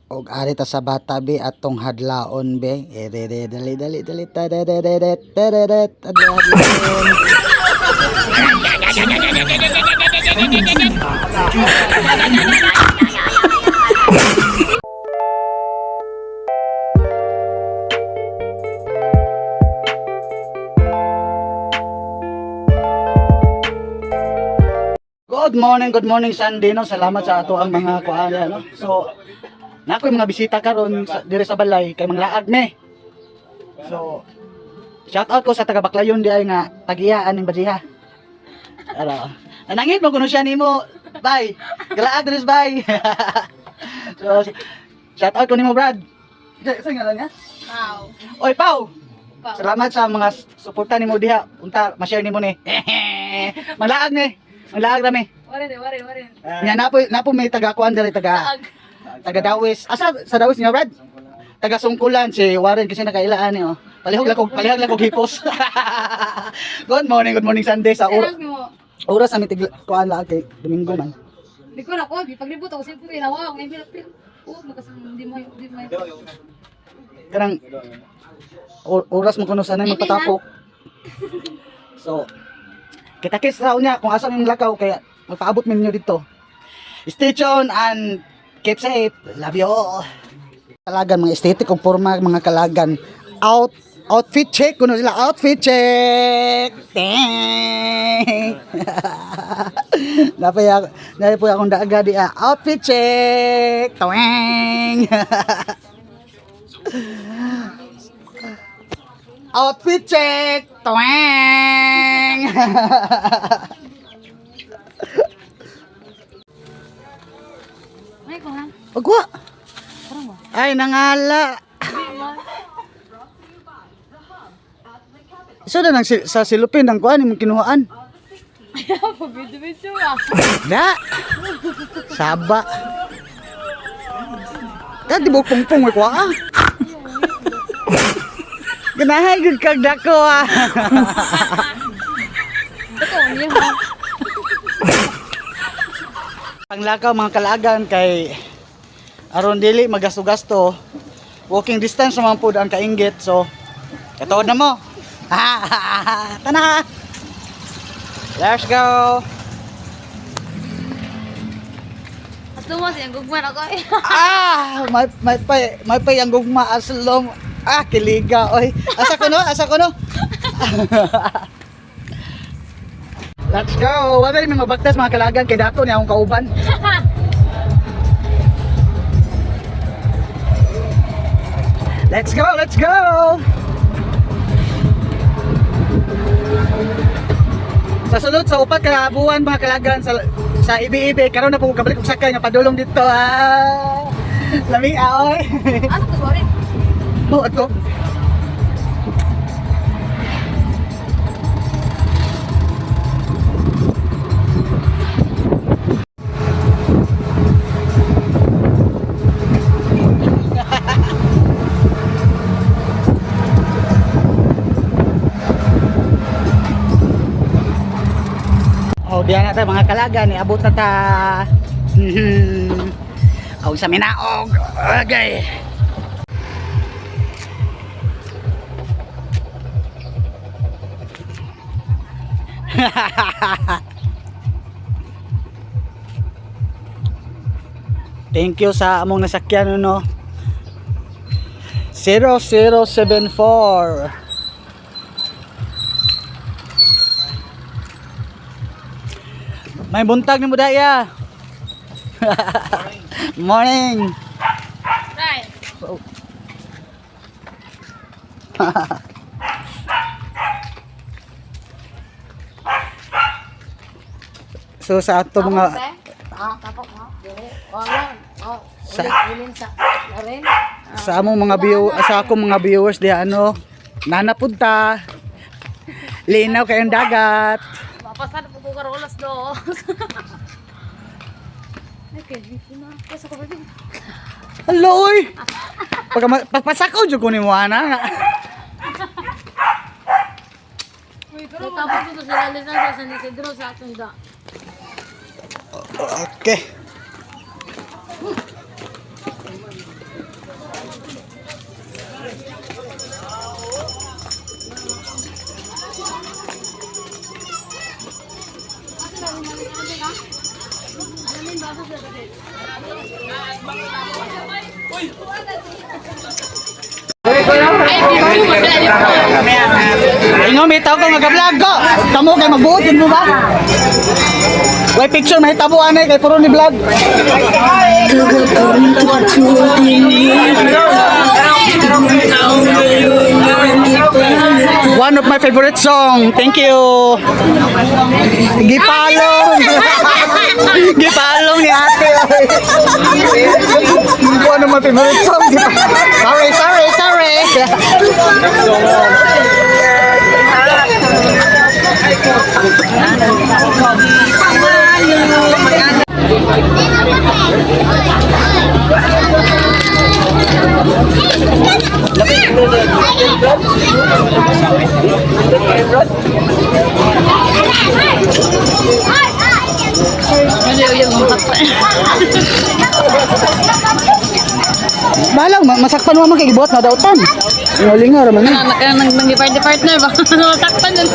Og ari ta sa bata be atong hadlaon be. Ere dali dali dali tarereret tereret hadlaon. Good morning Sunday, no. Salamat sa ato ang mga kuan, no. So na ako'y mga bisita karon sa, dire sa balay kay manglaag me. So shout out ko sa taga Baclayon di ay nga tagiya aning badiha. Ara. Nanangit mo kuno siya nimo. Bye. Galaag diri bye. So shout out ko nimo, Brad. Sa ngalan niya? Wow. Oy, Pau. Pau. Salamat sa mga suporta nimo diha. Unta ma-share nimo ni. Manglaag ni. Manglaag rami. Warin eh, warin, warin. Nya napo may taga kuan diri, taga Saag. taga Dawis. Asa sa Dawis niya, Brad? Taga Sungkulan si Warren kasi nakailaan ni, oh. Palihog lang kog hipos. Good morning, good morning Sunday sa Oras mo. oras ami tig kuan laag kay Domingo man. Di ko na ko, paglibot ako siyempre ilaw ako ngayon pero oh, makasang di mo di mo. Kanang oras mo kuno sanay magpatapok. So kita kits raw niya kung asa yung lakaw kaya magpaabot ninyo dito. Stay tuned and keep safe. Love you all. Kalagan, mga aesthetic kung forma mga kalagan. Outfit check kuno sila, outfit check. Teng. Napay ako, napay akong daaga di ah. Outfit check. Tweng. Outfit check. Tweng. Ay ko ha. Pagwa. Parang ba? Ay, nangala. So na nang sa silupin ang kuan imong kinuhaan. Pabidyo-bidyo ah. Na. Saba. Ka di ba pungpung may kuha ah. Ganahay gud kag dako ah. Ito niya ha. Panglakaw mga kalagan kay aron dili magasto-gasto. Walking distance naman pud ang kainggit, so katuod na mo. Tana. Let's go. As lumas yang gugman ako eh. Ah, may pay ang gugma aslong. Ah, kiliga oy. Asa ko no? Asa ko no? Let's go. Wala may mabagtas mga kalagan kay dato niya akong kauban. Let's go, let's go. Sa sulod sa upat ka buwan mga kalagan sa ibi-ibi karon na po ko kabalik og sakay nga padulong dito ah. Lami ah oy. Ano ko sorry. Oh, ato. Oh, diyan na tayo mga kalagan, iabot na ta. Aw sa minaog. Okay. Thank you sa among nasakyan, no. 0074. May buntag ni Mudaya. Morning. Right. Oh. So sa ato mga Ah, tapok mo. Dili. Wala. Oh, ulit sa larin. sa among mga view sa akong mga viewers diha ano, nanapunta. Linaw kayong dagat. Mapasan po ko karon alas 2. Ay, kay na. Kasi ko baby. Hello oy. Pagka pagpasakaw jud ko nimo ana. Tapos ko sa Lalizan sa San Isidro sa atong da. Okay. Ay, video magdali ko. Ingo, may tao ka mag-vlog ko. Kamo kay magbuot yun mo ba? Way picture may tabo anay kay puro ni vlog. One of my favorite song. Thank you. Gipalong. Gipalong ni ate. One of my favorite song. Sorry, sorry, sorry. Balang, masakpan mo man kay gibuhat na dautan. Ngalinga ra man ni. Anak ka nang nang party partner ba? Nasaktan yun.